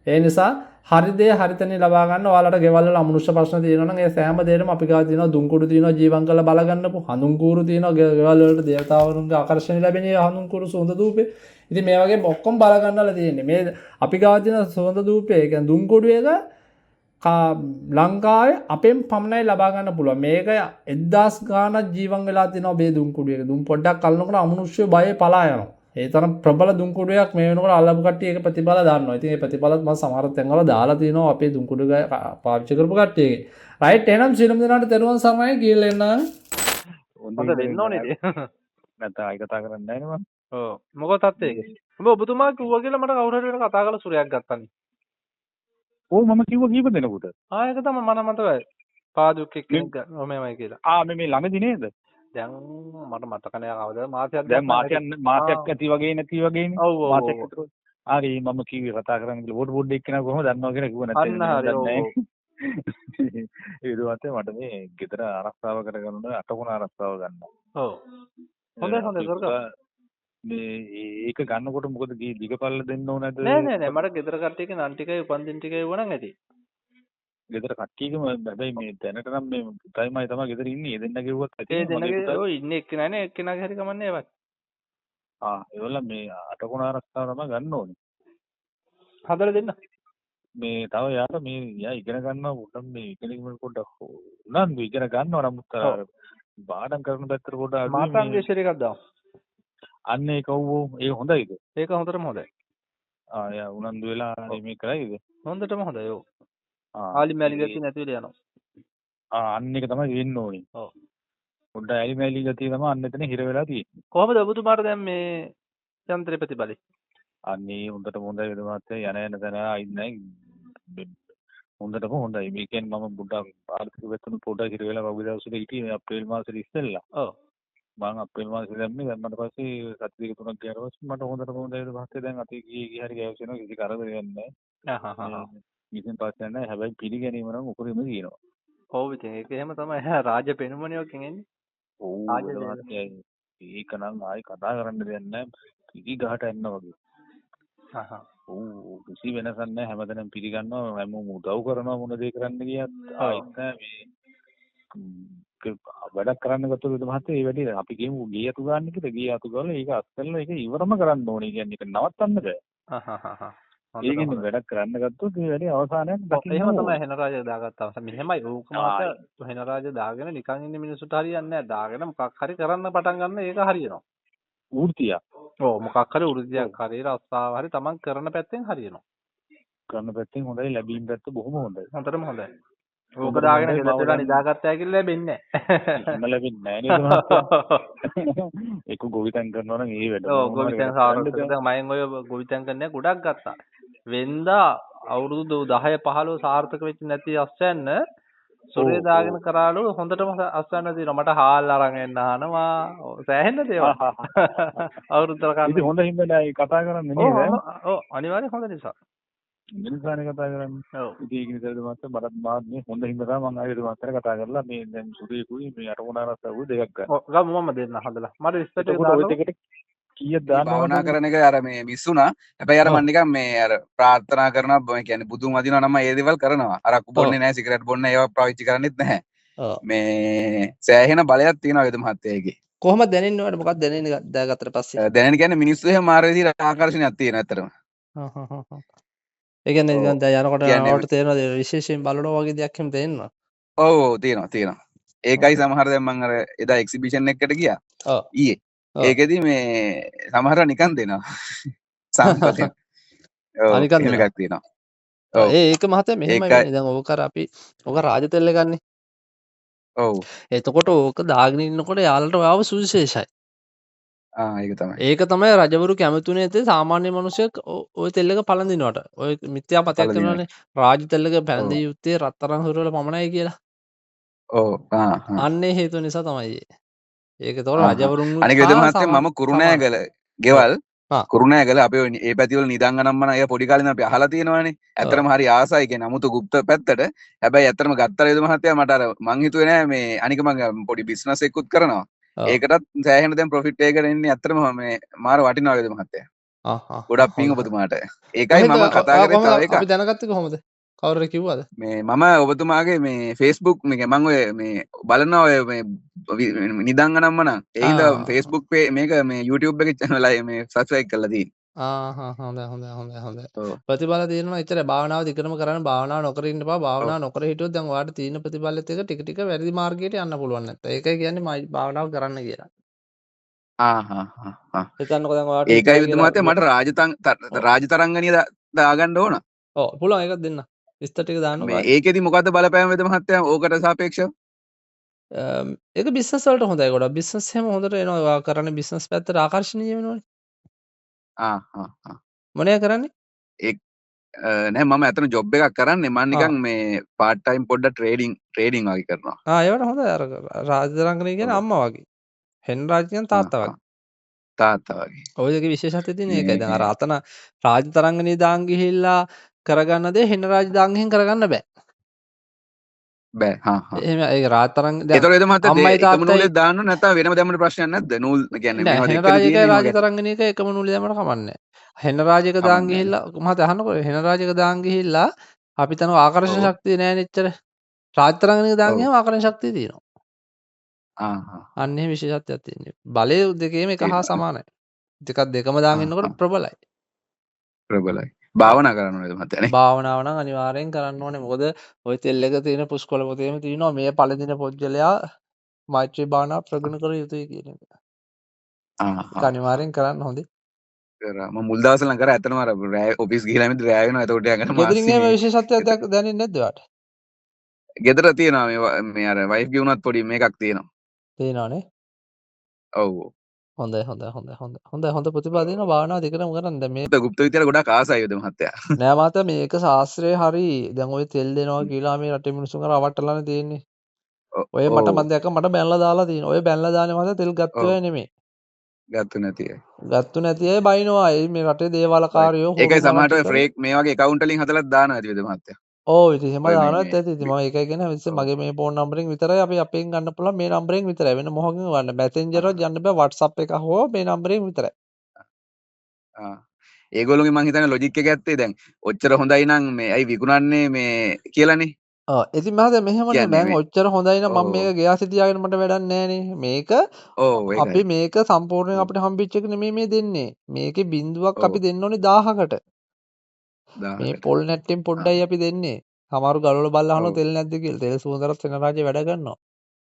Speaker 1: ඒ නිසා හරි දේ හරි තැනින් ලබා ගන්න. ඔයාලට ගෙවල් වල අමනුෂ්‍ය ප්‍රශ්න තියෙනවා නම් ඒ සෑම දෙයකම අපි ගාව තියෙනවා. දුම් කුඩු තියෙනවා ජීවන් කරලා බල ගන්නපු, හඳුන් කූරු තියෙනවා ගෙවල් වලට දේවතාවරුන්ගේ ආකර්ෂණය ලැබෙන ඒ හඳුන් කූරු සුවඳ දූපේ. ඉතින් මේ වගේ ඔක්කොම බල ගන්නලා තියෙන්නේ. මේ අපි ගාව තියෙන සුවඳ දූපේ, ඒ කියන්නේ දුම් කුඩු එක ලංකාවේ අපෙන් පමණයි ලබා ගන්න පුළුවන්. මේක 1000 ගාණක් ජීවන් වෙලා තියෙනවා මේ දුම් කුඩු එක. දුම් පොඩ්ඩක් අල්ලනකොට අමනුෂ්‍ය බයේ පලා යනවා. ඒ තරම් ප්‍රබල දුම් කුඩුවක් මේ වෙනකොට අල්ලපු කට්ටිය ඒක ප්‍රතිඵල දන්නවා. ඉතින් ඒ ප්‍රතිඵලත් මම සමහර තැන්වල දාලා තියෙනවා අපේ දුම් කුඩු පාවිච්චි කරපු කට්ටියගේ. රයිට් එහෙනම් සියලුම දෙනාට තෙරුවන් සරණයි කියලා එන්නම්.
Speaker 2: හොඳ වෙන්න ඕනේ ඉතින්.
Speaker 3: නැත්නම් ආයි කතා කරන්නේ නැහැ නේ මං.
Speaker 2: ඔව්. මොකද තත්ත්වය ඒක? ඔබ ඔබතුමා කිව්වා කියලා මට කවුරු හරි වෙන කතා කරලා සුරයක් ගත්තනේ.
Speaker 3: ඔව් මම කිව්වා කීප දෙනෙකුට.
Speaker 2: ආ ඒක තමයි මට මතකයි. පාදුක් එක්කෙනෙක් ගන්න ඔමෙමයි කියලා.
Speaker 3: ආ මේ ළඟදි නේද?
Speaker 2: දැන් මට මතක නෑ කවදද මාසයක්
Speaker 3: දැන් මාසයක් ඇති වගේ නැති වගේනේ.
Speaker 2: ඔව්
Speaker 3: මාසයක් විතර. හරි මම කිව්වේ කතා කරන්න කියලා පොඩ පොඩ එක්කෙනා කොහොමද දන්නවා කියලා කිව්වා
Speaker 2: නැත්නම් අන්න හරි ඔව්.
Speaker 3: ඒ ඊට මට මේ ගෙදර ආරක්ෂාව කරගන්න ඕන අටකොණ ආරක්ෂාව ගන්න.
Speaker 2: ඔව්. හොඳයි හොඳයි කරගන්න.
Speaker 3: මේ ඒක ගන්නකොට මොකද දිගපල්ල දෙන්න ඕනද?
Speaker 2: නෑ නෑ නෑ මට ගෙදර කට්ටියගේ නම් ටිකයි උපන් දින ටිකයි වුණා නම් ඇති.
Speaker 3: ගෙදර කට්ටියකම හැබැයි මේ දැනට නම් මේ පුතයිමයි තමයි ගෙදර ඉන්නේ. ඒ දෙන්න කිව්වත් ඇති.
Speaker 2: ඒ දෙන්නගේ ඔව් ඉන්නේ එක්කෙනා නේ එක්කෙනාගේ හරි කමන්නේ ඒවත්.
Speaker 3: ආ ඒවල මේ අටකොණ ආරක්ෂාව තමයි ගන්න ඕනේ.
Speaker 2: හදලා දෙන්න.
Speaker 3: මේ තව යාට මේ යා ඉගෙන ගන්නවා පොඩ්ඩක් මේ ඉගෙනීම පොඩ්ඩක් උනන්දු ඉගෙන ගන්නවා නමුත් අර පාඩම් කරන පැත්තට පොඩ්ඩක් අඩුයි.
Speaker 2: මාතංගේශ්වර එකක් දාමු.
Speaker 3: අන්න ඒක ඔව් ඔව් ඒක හොඳයිද?
Speaker 2: ඒක හොඳටම හොඳයි.
Speaker 3: ආ යා උනන්දු වෙලා මේ කරයිද?
Speaker 2: හොඳටම හොඳයි ඔව්. ආලි මැලි ගතිය නැති වෙලා යනවා.
Speaker 3: ආ අන්න ඒක තමයි වෙන්න ඕනේ.
Speaker 2: ඔව්.
Speaker 3: පොඩ්ඩක් ඇලි මැලි ගතිය තමයි අන්න එතන හිර වෙලා තියෙන්නේ.
Speaker 2: කොහොමද ඔබතුමාට දැන් මේ යන්ත්‍රේ ප්‍රතිඵලي?
Speaker 3: අන්නේ හොඳටම හොඳයි වෙද මහත්තයා. යන යන තැන ආයි නෑ හොඳටම හොඳයි. මේ කියන්නේ මම පොඩ්ඩක් ආර්ථික පැත්තෙන් පොඩ්ඩක් හිර වෙලා වගේ දවස්වල හිටියේ මේ අප්‍රේල් මාසෙ ඉස්සෙල්ලා.
Speaker 2: ඔව්.
Speaker 3: මං අප්‍රේල් මාසෙ දැම්මේ දැම්මට පස්සේ සති දෙක තුනක් ගියාට පස්සේ මට හොඳටම හොඳයි වෙද මහත්තයා. දැන් අතේ ගියේ ගියේ හරි ගෑවෙනවා කිසි කරදරයක් නෑ.
Speaker 2: ආහ්.
Speaker 3: කිසිම ප්‍රශ්නයක් නෑ. හැබැයි පිළිගැනීම නම් උපරිම තියෙනවා.
Speaker 2: ඔව් ඉතින් ඒක එහෙම තමයි. රාජ පෙනුමනේ ඔකෙන් එන්නේ.
Speaker 3: ඔව්
Speaker 2: රාජ
Speaker 3: වෙද
Speaker 2: දේව.
Speaker 3: මහත්තයා, ඒක නම් ආයි කතා කරන්න දෙයක් නැහැ. පිරි ගහට එන්න වගේ.
Speaker 2: හා හා.
Speaker 3: ඔව්, කිසි වෙනසක් නැහැ. හැමතැනම පිළිගන්නවා, හැමෝම උදව් කරනවා, මොන දේ කරන්න ගියත්.
Speaker 2: ඔව්.
Speaker 3: ආයිත් නෑ මේ වැඩක් කරන්න ගත්තොත් වෙද මහත්තයා, ඒ වැඩේ අපි කියමු ගේ අතු ගන්න කියලා, ගේ අතු ගාලා ඒක අත් කරලා ඒක ඉවරම කරන්න ඕනේ. කියන්නේ ඒක නවත්තන්න බෑ.
Speaker 2: හා හා හා හා.
Speaker 3: ඒ
Speaker 2: හොඳට
Speaker 3: කියන්නේ
Speaker 2: හොඳයි.
Speaker 3: වැඩක් කරන්න ගත්තොත් ඒ වැඩේ අවසානයක්
Speaker 2: ඔව්
Speaker 3: දකින්න
Speaker 2: එහෙම තමයි
Speaker 3: ඕනේ.
Speaker 2: හෙන රාජ දාගත්තාම. මෙහෙමයි ඕක
Speaker 3: ආයි
Speaker 2: මහත්තයා, හෙන රාජ දාගෙන නිකන් ඉන්න මිනිස්සුන්ට හරියන්නේ නැහැ. දාගෙන මොකක් හරි කරන්න පටන් ගන්න ඒක හරියනවා.
Speaker 3: වෘත්තියක්.
Speaker 2: ඔව්, මොකක් හරි
Speaker 3: ඔව්,
Speaker 2: වෘත්තියක් හරි රස්සාව හරි තමන් කරන පැත්තෙන් හරියනවා.
Speaker 3: කරන පැත්තෙන් හොඳයි, ලැබීම් පැත්ත බොහොම හොඳයි.
Speaker 2: හොඳටම හොඳයි. ඕක
Speaker 3: හොඳටම
Speaker 2: දාගෙන
Speaker 3: හොඳයි.
Speaker 2: ගෙදරට
Speaker 3: මම
Speaker 2: වෙලා
Speaker 3: දැන්
Speaker 2: නිදාගත්තා කියලා ලැබෙන්නේ නැහැ.
Speaker 3: එහෙම ලැබෙන්නේ නෑ නේද මහත්තයා? ඒක ගොවිතැන් කරනවා නම් ඒ වැඩ
Speaker 2: ඔව්,
Speaker 3: මොන හරි
Speaker 2: ගොවිතැන්
Speaker 3: වැඩක් කරන්න
Speaker 2: සාර්ථක.
Speaker 3: බෑ.
Speaker 2: දැන් මයෙන් ඔය ගොවිතැන් කරන එක ගොඩක් ගත්තා. වෙන්දා අවුරුදු 10 15 සාර්ථක වෙච්ච නැති අස්වැන්න
Speaker 3: ඔව්
Speaker 2: සුරේ
Speaker 3: ඔව්
Speaker 2: දාගෙන කරාලු හොඳටම අස්වැන්න තියෙනවා. මට හාල් අරන් එන්න අහනවා. ඔව්, සෑහෙන දේවල්. අවුරුද්දට
Speaker 3: ඉතින්
Speaker 2: කන්න.
Speaker 3: හොඳ හින්දා ඒ කතා කරන්නේ
Speaker 2: ඔව්
Speaker 3: නේද?
Speaker 2: ඔව්, අනිවාර්යෙන් හොඳ නිසා.
Speaker 3: මිනිසානේ කතා කරන්නේ.
Speaker 2: ඔව්.
Speaker 3: ඉතින් ඒක නිසාද මහත්තයා, මටත් මාත් මේ හොඳ හින්දා තමයි මං ආයෙත් මහත්තයාට කතා කරලා මේ දැන් සුරේකුයි මේ අර මොන රස්සාවකුයි දෙකක් ගන්න.
Speaker 2: ඔව්, ගමු, මම දෙන්න හදලා. මට විස්තර ටික
Speaker 3: එතකොට ඔය
Speaker 2: දාන්නකෝ.
Speaker 3: දෙකට කීයක්
Speaker 4: මේ
Speaker 3: දාන්න
Speaker 4: භාවනා
Speaker 3: ඕනද?
Speaker 4: කරන එක අර මේ මිස් වුණා. හැබැයි අර
Speaker 1: ඔව්
Speaker 4: මං නිකන් මේ අර ප්‍රාර්ථනා කරනවා, මේ කියන්නේ බුදුන් වදිනවා නම් මම ඒ දේවල් කරනවා. අරක්කු
Speaker 1: ඔව්
Speaker 4: බොන්නේ නැහැ, සිගරට් බොන්නේ නැහැ, ඒවා පාවිච්චි කරන්නෙත් නැහැ.
Speaker 1: ඔව්.
Speaker 4: මේ සෑහෙන බලයක් තියෙනවා වේද මහත්තයා ඒකේ.
Speaker 1: කොහොමද දැනෙන්නේ ඔයාලට? මොකක්ද දැනෙන්නේ දාගත්තට පස්සේ?
Speaker 4: දැනෙන කියන්නේ මිනිස්සු එහෙම මාර විදිහට ආකර්ෂණයක් තියෙනවා ඇත්තටම.
Speaker 1: හා හා හා හා. ඒ කියන්නේ
Speaker 4: ඔව්.
Speaker 1: නිකන් දැන් යනකොට
Speaker 4: කියන්නේ
Speaker 1: ඔයාලට තේරෙනවද විශේෂයෙන් බලනවා වගේ දෙයක් එහෙම තේරෙනවද?
Speaker 4: ඔව් ඔව්, තියෙනවා තියෙනවා. ඒකයි සමහර දැන් මං අර එදා එක්සිබිෂන් එකකට ගියා
Speaker 1: ඔව්
Speaker 4: ඊයේ.
Speaker 1: ඔව්.
Speaker 4: ඒකෙදි මේ සමහරව නිකන් දෙනවා. සාම්පල් එහෙම. ඔව්,
Speaker 1: ආ, නිකන්
Speaker 4: එහෙම
Speaker 1: දෙනවා.
Speaker 4: එකක් තියෙනවා. ඔව්.
Speaker 1: ඒ ඒක මහත්තයා මෙහෙමයි
Speaker 4: ඒකයි
Speaker 1: වෙන්නේ. දැන් ඕක අර අපි ඕක රාජ තෙල් එකන්නේ.
Speaker 4: ඔව්.
Speaker 1: එතකොට ඕක දාගෙන ඉන්නකොට යාළුවට ඔයාව සුවිශේෂයි.
Speaker 4: ආ, ඒක තමයි.
Speaker 1: ඒක තමයි රජවරු කැමතුනේ නැත්තේ සාමාන්‍ය මිනිස්සෙක් ඔය තෙල් එක පළඳිනවට. ඔය මිත්‍යා මතයක්
Speaker 4: පළඳිනවට.
Speaker 1: කරනවානේ රාජ තෙල් එක
Speaker 4: ඔව්.
Speaker 1: පැළඳිය යුත්තේ රත්තරන් සුර වල පමණයි කියලා.
Speaker 4: ඔව්. ආ හා.
Speaker 1: අන්න ඒ හේතුව නිසා තමයි ඒ. ඒක එතකොට
Speaker 4: ආ හා.
Speaker 1: රජවරුන්නුත්
Speaker 4: අනික වෙද
Speaker 1: හා
Speaker 4: මහත්තයා, මම
Speaker 1: සමානයි.
Speaker 4: කුරුණෑගල
Speaker 1: ඔව්.
Speaker 4: ගෙවල්
Speaker 1: හා.
Speaker 4: කුරුණෑගල අපේ ඔය ඒ පැති වල නිදන් අනම්මන ඒවා පොඩි කාලේ ඉඳන් අපි අහලා තියෙනවානේ.
Speaker 1: ඔව්.
Speaker 4: ඇත්තටම හරි ආසයි කියන්නේ අමුතු ගුප්ත පැත්තට. හැබැයි ඇත්තටම ගත්තා වේද මහත්තයා, මට අර මං හිතුවේ නෑ මේ අනික මං පොඩි බිස්නස් එකකුත් කරනවා.
Speaker 1: ඔව්.
Speaker 4: ඒකටත් සෑහෙන දැන් ප්‍රොෆිට් එකකට එන්නේ ඇත්තටම මේ මාර වටිනවා වේද මහත්තයා.
Speaker 1: ආ හා හා,
Speaker 4: ගොඩක් පිං
Speaker 1: හොඳයි.
Speaker 4: ඔබතුමාට. ඒකයි
Speaker 1: කොහෙද
Speaker 4: මම කතා
Speaker 1: ඔයා
Speaker 4: කරේ
Speaker 1: කොහොමද
Speaker 4: තව එකක්.
Speaker 1: අපි දැනගත්තේ කොහොමද? කවුරු හරි කිව්වද?
Speaker 4: මේ මම ඔබතුමාගේ මේ Facebook මේ මං ඔය මේ බලනවා ඔය මේ නිදන් අනම්මන. ඒ හින්දා
Speaker 1: ආ
Speaker 4: Facebook මේක මේ YouTube එකේ channel එකේ මේ subscribe කරලා තියෙන්නේ.
Speaker 1: ආ හා, හොඳයි හොඳයි හොඳයි හොඳයි.
Speaker 4: ඔව්.
Speaker 1: ප්‍රතිඵල තියෙනවා එච්චරයි. භාවනාව දිගටම කරන්න, භාවනාව නොකර ඉන්න එපා.
Speaker 4: ඔව්.
Speaker 1: භාවනාව නොකර හිටියොත් දැන් ඔයාලට තියෙන ප්‍රතිඵලෙත් එක ටික ටික වැරදි මාර්ගයට යන්න පුළුවන් නැත්තම්. ඒකයි කියන්නේ මම භාවනාව කරන්න කියලා.
Speaker 4: ආ හා හා හා.
Speaker 1: හිතන්නකෝ දැන් ඔයාලට
Speaker 4: ඒකයි
Speaker 1: හිතුවා
Speaker 4: විද්ද
Speaker 1: කියලා
Speaker 4: මහත්තයා, මට
Speaker 1: ඔව්.
Speaker 4: රාජතරංගණිය දාගන්න ඕන.
Speaker 1: ඔව්, පුළුවන් ඒකත් දෙන්න. විස්තර ටික දාන්නකෝ
Speaker 4: මේ
Speaker 1: ආයේ.
Speaker 4: ඒකෙදි මොකද්ද බලපෑම වේද මහත්තයා ඕකට සාපේක්ෂව?
Speaker 1: ඒක බිස්නස් වලට හොඳයි ගොඩක්. බිස්නස් එහෙම හොඳට එනවා. ඔයා කරන්නේ බිස්නස් පැත්තට ආකර්ෂණීය වෙනවනේ.
Speaker 4: ආ හා හා.
Speaker 1: මොනේ කරන්නේ?
Speaker 4: ඒ නෑ, මම ඇත්තටම ජොබ් එකක් කරන්නේ. මං
Speaker 1: ආ.
Speaker 4: නිකන් මේ පාර්ට් ටයිම් පොඩ්ඩක් ට්‍රේඩින් වගේ කරනවා.
Speaker 1: ආ, ඒවට හොඳයි. අර රාජතරංගණිය කියන්නේ
Speaker 4: ඔව්.
Speaker 1: අම්මා වගේ. හෙන් රාජ කියන්නේ
Speaker 4: ආ
Speaker 1: තාත්තා
Speaker 4: හා.
Speaker 1: වගේ.
Speaker 4: තාත්තා වගේ.
Speaker 1: ඔය දෙකේ විශේෂත්වය තියෙන්නේ ඒකයි. දැන් අර
Speaker 4: මේ
Speaker 1: අතන රාජතරංගණිය දාන් ගිහිල්ලා කරගන්න දේ හෙන රාජ දාන් ගිහින් කරගන්න බෑ.
Speaker 4: බෑ. හා හා.
Speaker 1: එහෙම ඒක රාජතරංග දැන්
Speaker 4: ඒතකොට වේද මහත්තයා
Speaker 1: අම්මයි
Speaker 4: එකම
Speaker 1: තාත්තයි
Speaker 4: නූලේ දාන්න ඕන නැත්නම් වෙනම දැම්මට ප්‍රශ්නයක් නැද්ද? නූල් කියන්නේ
Speaker 1: නෑ,
Speaker 4: මේවා
Speaker 1: හෙන
Speaker 4: දෙකනේ
Speaker 1: රාජ එකයි
Speaker 4: තියෙන්නේ එහෙම ගැන.
Speaker 1: රාජතරංගණිය එකයි එකම නූලේ දැම්මට කමක් නෑ. හෙන රාජ එක දාන්
Speaker 4: කමක් නෑ.
Speaker 1: ගිහිල්ලා මහත්තයා අහන්නකෝ, හෙන රාජ එක දාන් ගිහිල්ලා අපි තන ආකර්ෂණ
Speaker 4: ඔව්.
Speaker 1: ශක්තිය නෑනේ එච්චර. රාජතරංගණිය දාන්
Speaker 4: ඔව්.
Speaker 1: ගියාම ආකර්ෂණ ශක්තිය තියෙනවා.
Speaker 4: ආ හා.
Speaker 1: අන්න එහෙම විශේෂත්වයක් තියෙන්නේ. බලය දෙකේම එක හා
Speaker 4: තියෙනවා.
Speaker 1: සමානයි. දෙකක් දෙකම දාන්
Speaker 4: ආ
Speaker 1: ඉන්නකොට
Speaker 4: හා.
Speaker 1: ප්‍රබලයි.
Speaker 4: ප්‍රබලයි. භාවනා කරන්න ඕනේද මහත්තයා නේ?
Speaker 1: භාවනාව නම් අනිවාර්යෙන් කරන්න ඕනේ. මොකද ඔය තෙල් එක තියෙන පුස්කොළ පොතේම තියෙනවා මේ පළඳින පොජ්ජලයා මෛත්‍රී භාවනාව ප්‍රගුණ කර යුතුයි කියන එක.
Speaker 4: ආ
Speaker 1: ඒක
Speaker 4: හා.
Speaker 1: අනිවාර්යෙන් කරන්න හොඳේ.
Speaker 4: කරා. මම මුල් දවස්වල නම් කරා ඇත්තටම අර රෑ ඔෆිස් ගිහලා එමිත් රෑ වෙනවා. එතකොට යකන
Speaker 1: ගෙදරින් එහෙම
Speaker 4: මාස්සිනේ.
Speaker 1: විශේෂත්වයක් දැනෙන්නේ නැද්ද ඔයාට?
Speaker 4: ගෙදර තියෙනවා මේ මේ අර වයිෆ් ගේ වුණත් පොඩි මේකක් තියෙනවා.
Speaker 1: තියෙනවනේ.
Speaker 4: ඔව්.
Speaker 1: හොඳයි හොඳයි හොඳයි හොඳයි. හොඳයි, හොඳ ප්‍රතිඵල දෙනවා. භාවනාව දිගටම කරන්න. දැන් මේ
Speaker 4: ගුප්ත විද්‍යාවට ගොඩක් ආසයි වේද මහත්තයා.
Speaker 1: නෑ මහත්තයා, මේක ශාස්ත්‍රයේ හරි. දැන් ඔය තෙල් දෙනවා කියලා මේ රටේ මිනිස්සුන් අර අවට්ටලානේ තියෙන්නේ. ඔය මට
Speaker 4: ඔව්.
Speaker 1: මම දැක්ක මට බැනලා දාලා තියෙනවා. ඔය බැනලා දාන්නේ මහත්තයා තෙල් ගත්තු
Speaker 4: ඔව්.
Speaker 1: අය නෙමෙයි.
Speaker 4: ගත්තු නැති අය.
Speaker 1: ගත්තු නැති අය බයිනවා. ඒ මේ රටේ දේවාලකාරයෝ
Speaker 4: ඒකයි
Speaker 1: හොරු
Speaker 4: සමහරට ඔය
Speaker 1: මරච්චි කරලා
Speaker 4: ෆ්‍රේක් මේ වගේ ඇකවුන්ට් වලින් හදලා දානවා ඇති වේද මහත්තයා.
Speaker 5: ඔව් ඉතින් එහෙම
Speaker 4: ඔය මේ
Speaker 5: දානවත්
Speaker 4: මේ
Speaker 5: ඇති. ඉතින් මම ඒකයි කියන්නේ හැමතිස්සෙම
Speaker 4: ඔව්.
Speaker 5: මගේ මේ ෆෝන් නම්බරෙන් විතරයි අපි අපෙන් ගන්න පුළුවන් මේ නම්බරෙන් විතරයි. වෙන මොහොකින් ගන්න. මැසෙන්ජර් වත් යන්න බෑ WhatsApp එක හෝ මේ නම්බරෙන් විතරයි.
Speaker 4: ආ ඒගොල්ලෝගේ මං හිතන්නේ ලොජික් එක ඇත්තේ දැන් ඔච්චර හොඳයි නම් මේ ඇයි විකුණන්නේ මේ කියලානේ.
Speaker 5: ඔව් ඉතින් මහත්තයා මෙහෙමනේ
Speaker 4: කියන්නේ
Speaker 5: මං
Speaker 4: මේ
Speaker 5: ඔච්චර හොඳයි නම් මම
Speaker 4: ඔව්
Speaker 5: මේක ගෙයාසි තියාගෙන මට වැඩක් නෑනේ. මේක
Speaker 4: ඔව්
Speaker 5: අපි
Speaker 4: ඒකයි.
Speaker 5: මේක සම්පූර්ණයෙන් අපිට හම්බෙච්ච එක නෙමෙයි මේ දෙන්නේ. මේකේ බිඳුවක්
Speaker 4: ඔව්
Speaker 5: අපි දෙන්න ඕනේ 1000කට. මේ
Speaker 4: 1000කට.
Speaker 5: පොල් නැට්ටෙන්
Speaker 4: ආ
Speaker 5: පොඩ්ඩයි අපි දෙන්නේ. සමහරු ගලවලා බලලා අහනවා
Speaker 4: ඔව්
Speaker 5: තෙල් නැද්ද කියලා. තෙල් සුවඳරත් වෙන රාජ්‍ය වැඩ කරනවා.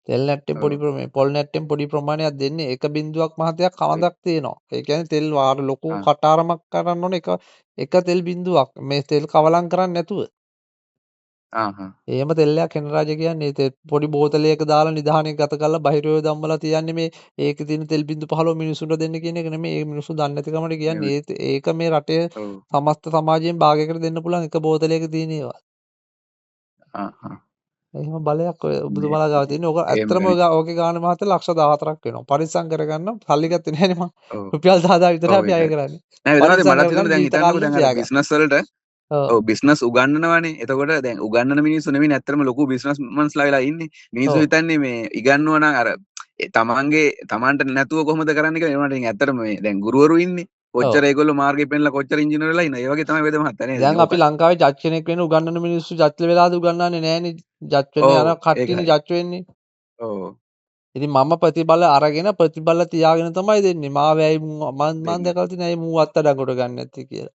Speaker 5: තෙල් නැට්ටෙන් පොඩි
Speaker 4: ඔව්
Speaker 5: ප්‍රමාණයක් පොල් නැට්ටෙන් පොඩි ප්‍රමාණයක් දෙන්නේ. එක බිඳුවක් මහතයක්
Speaker 4: ඒ
Speaker 5: කවඳක් තියෙනවා. ඒ කියන්නේ තෙල් වාර ලොකු
Speaker 4: ආ
Speaker 5: කටාරමක් කරන්න ඕනේ එක එක තෙල් බිඳුවක්. මේ තෙල් කවලම් කරන්නේ නැතුව.
Speaker 4: ආ හා
Speaker 5: එහෙම තෙල්ලයක් හෙන රාජ කියන්නේ ඒ තෙල් පොඩි බෝතලයක දාලා නිධානයක් ගත කරලා බහිරව දම්මලා තියන්නේ මේ ඒකේ තියෙන තෙල් බිඳු 15 මිනිසුන්ට දෙන්න කියන එක නෙමෙයි. ඒ මිනිස්සු දන්නේ නැති කමට කියන්නේ
Speaker 4: නෙමෙයි.
Speaker 5: ඒක මේ රටේ
Speaker 4: ඔව්
Speaker 5: සමස්ත සමාජයෙන් භාගයකට දෙන්න පුළුවන් එක බෝතලයක තියෙන ඒවා.
Speaker 4: ආ හා
Speaker 5: එහෙම බලයක් ඔය
Speaker 4: මේ
Speaker 5: ඔබතුමාලා ගාව තියෙන. ඕක
Speaker 4: එහෙම
Speaker 5: ඇත්තටම ඔය
Speaker 4: කෙනෙක්
Speaker 5: ඕකේ ගාන මහත්තයා ලක්ෂ 14ක් වෙනවා. පරිස්සම් කරගන්න සල්ලි ගත්තේ නෑනේ මං.
Speaker 4: ඔව්
Speaker 5: රුපියල් 10000 විතරයි
Speaker 4: ඔව්
Speaker 5: අපි අය
Speaker 4: ඒකයි.
Speaker 5: කරන්නේ.
Speaker 4: නෑ වෙනවාද
Speaker 5: පරිස්සම්
Speaker 4: මටත් හිතුණා
Speaker 5: කරගන්න
Speaker 4: දැන්
Speaker 5: ජීවිත
Speaker 4: හිතන්නකෝ
Speaker 5: කාලෙම
Speaker 4: දැන් අර
Speaker 5: තියාගන්න.
Speaker 4: බිස්නස් වලට
Speaker 5: ඔව්
Speaker 4: ඔව් බිස්නස් උගන්නනවනේ. එතකොට දැන් උගන්නන මිනිස්සු නෙමෙයි ඇත්තටම ලොකු බිස්නස් මන්ස්ලා වෙලා ඉන්නේ. මිනිස්සු
Speaker 5: ඔව්
Speaker 4: හිතන්නේ මේ ඉගන්නුවා නම් අර ඒ තමන්ගේ තමන්ට නැතුව කොහොමද කරන්නේ කියලා. ඒ වුණාට ඉතින් ඇත්තටම මේ දැන් ගුරුවරු ඉන්නේ.
Speaker 5: ඔව්.
Speaker 4: කොච්චර ඒගොල්ලෝ මාර්ගෙ පෙන්නලා කොච්චර ඉංජිනේරු වෙලා ඉන්නවද? ඒ වගේ තමයි වේද මහත්තයා නේද?
Speaker 5: දැන්
Speaker 4: ඉතින්
Speaker 5: අපි
Speaker 4: ඕක.
Speaker 5: ලංකාවේ ජජ් කෙනෙක් වෙන්න උගන්නන මිනිස්සු ජජ් වෙලාද උගන්නන්නේ නෑනේ. ජජ් වෙන්න
Speaker 4: ඔව්
Speaker 5: යන කට්ටියනේ
Speaker 4: ඒකයි.
Speaker 5: ජජ් වෙන්නේ.
Speaker 4: ඔව්
Speaker 5: ඉතින් මම ප්‍රතිබල අරගෙන ප්‍රතිබල තියාගෙන තමයි දෙන්නේ. මාව ඇයි මං මං
Speaker 4: දෙන්නේ.
Speaker 5: දැකලා තියෙන ඇයි මූ අත්අඩංගුවට ගන්න නැත්තේ කියලා.